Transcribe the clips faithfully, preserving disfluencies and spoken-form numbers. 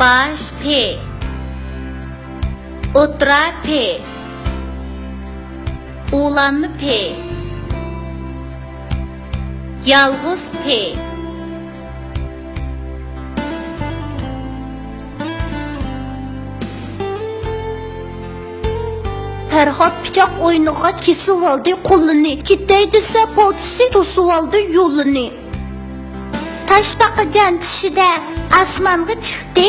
باش پې. ئوتتۇرا پې. ئۇلانما پې. يالغۇز پې. پەرھات پىچاق ئوينىغاچ كېسىۋالدى قولىنى، كېتەي دېسە پالچىسى توسۇۋالدى يولىنى. تاشپاقىجان چۈشىدە ئاسمانغا چىقتى،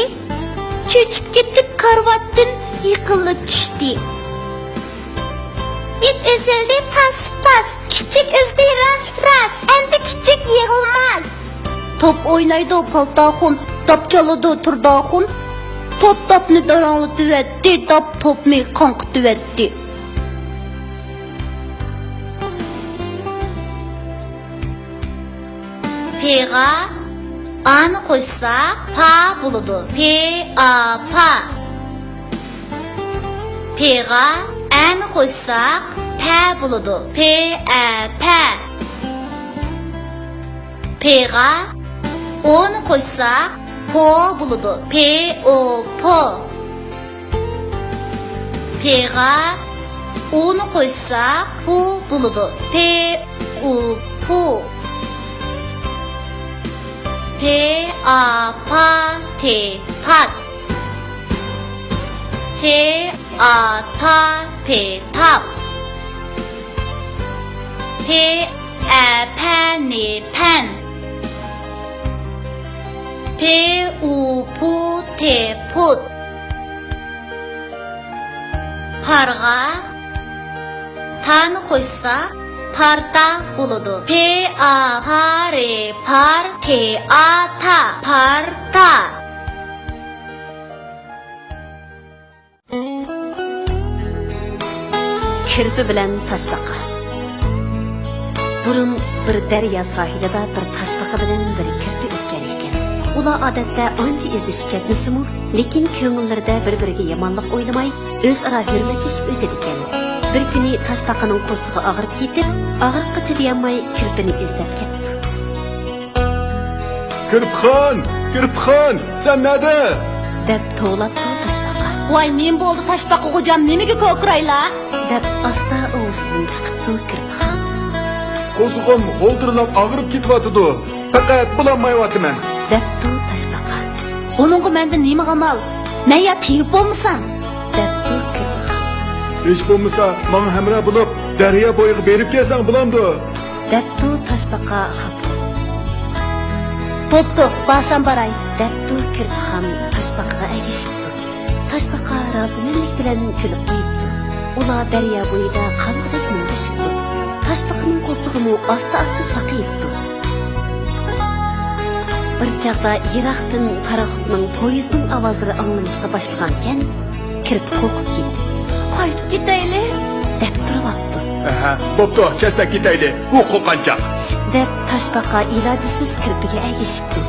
چۆچۈپ كېتىپ كارىۋاتتىن يىقىلىپ چۈشتى. يىپ ئۈزۈلدى پاس-پاس، كىچىك ئۈزدى راس-راس، ئەمدى كىچىك يىغلىماس. توپ ئوينايدۇ پالتاخۇن، داپ چالىدۇ تۇرداخۇن. توپ داپنى داراڭلىتىۋەتتى، داپ توپنى قاڭقىتىۋەتتى. پېغا ئانى قوشساق پا بولىدۇ. پې ئا پا. پېغا ئەنى قوشساق پە بولىدۇ. پې ئە پە. پېغا ئونى قوشساق پو بولىدۇ. پې ئو پو. پېغا ئۇنى قوشساق پۇ بولىدۇ. پې ئۇ پۇ. پې ئا پا تې پات. پې ئا تا پې تاپ. پې ئە پە نې پەن. پې ئۇ پۇ تې پۇت. پارغا تانى قوشسا پارتا بولىدۇ. پې ئا پا رې پار، تې ئا تا، پارتا. كىرپە بىلەن تاشپاقا. بۇرۇن بىر دەريا ساھىلىدا بىر تاشپاقا بىلەن بىر كىرپە ئۆتكەن ئىكەن. ئۇلار ئادەتتە ئانچە ئىزدىشىپ كەتمىسىمۇ، لېكىن كۆڭۈللىرىدە بىر-بىرىگە يامانلىق ئويلىماي، ئۆزئارا ھۆرمەتلىشىپ ئۆتىدىكەن. بىر كۈنى تاشپاقىنىڭ قورسىقى ئاغرىپ كېتىپ، ئاغرىققا چىدىيالماي كىرپىنى ئىزدەپ كەپتۇ. كىرپىخان! كىرپىخان! سەن نەدە؟ دەپ توۋلاپتۇ تاشپاقا. ۋاي، نېمە بولدى تاشپاقا غوجام، نېمىگە كوكۇرايلا؟ دەپ ئاستا ئۇۋىسىدىن چىقىپتۇ كىرپىخان. قورسىقىم غولدۇرلاپ ئاغرىپ كېتىۋاتىدۇ. پەقەت بولالمايۋاتىمەن. دەپتۇ تاشپاقا. بۇنىڭغا مەندىن نېمە ئامال؟ مەن يا تېگىپ بولمىسام؟ دەپتۇ كىرپىخان. ھېچ بولمىسا ماڭا ھەمراھ بولۇپ دەريا بويىغا بېرىپ كەلسەڭ بولامدۇ؟ دەپتۇ تاشپاقا خاپا بولۇپ. بوپتۇ، بارسام باراي. دەپتۇ كىرپىخان تاشپاقىغا ئەگىشىپتۇ. تاشپاقا رازىمەنلىك بىلەن كۈلۈپ قويۇپتۇ. ئۇلار دەريا بويىدا قامغىدەك مۈڭگۈشۈپتۇ. تاشپاقىنىڭ قورسىقىمۇ ئاستا-ئاستا ساقىيىپتۇ. بىر چاغدا يىراقتىن پاراخوتنىڭ، پويىزنىڭ ئاۋازلىرى ئاڭلىنىشقا باشلىغانىكەن، كىرپە قورقۇپ كېتىپ، قايتىپ كېتەيلى، دەپ تۇرۇۋاپتۇ. ئەھە، بوپتۇ، كەتسەك كېتەيلى، ئۇ قورققانچاق. دەپ تاشپاقا ئىلاجسىز كىرپىگە ئەگىشىپتۇ.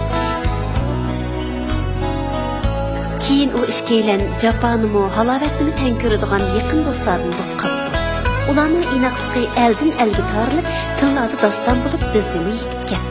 كېيىن ئۇ ئىككىيلەن جاپانىمۇ، ھالاۋەتنىمۇ تەڭ كۆرىدىغان يېقىن دوستلاردىن بولۇپ قاپتۇ. ئۇلارنىڭ ئىناقلىقى ئەلدىن ئەلگە تارىلىپ، تىللاردا داستان بولۇپ بىزگىمۇ يېتىپ كەپتۇ.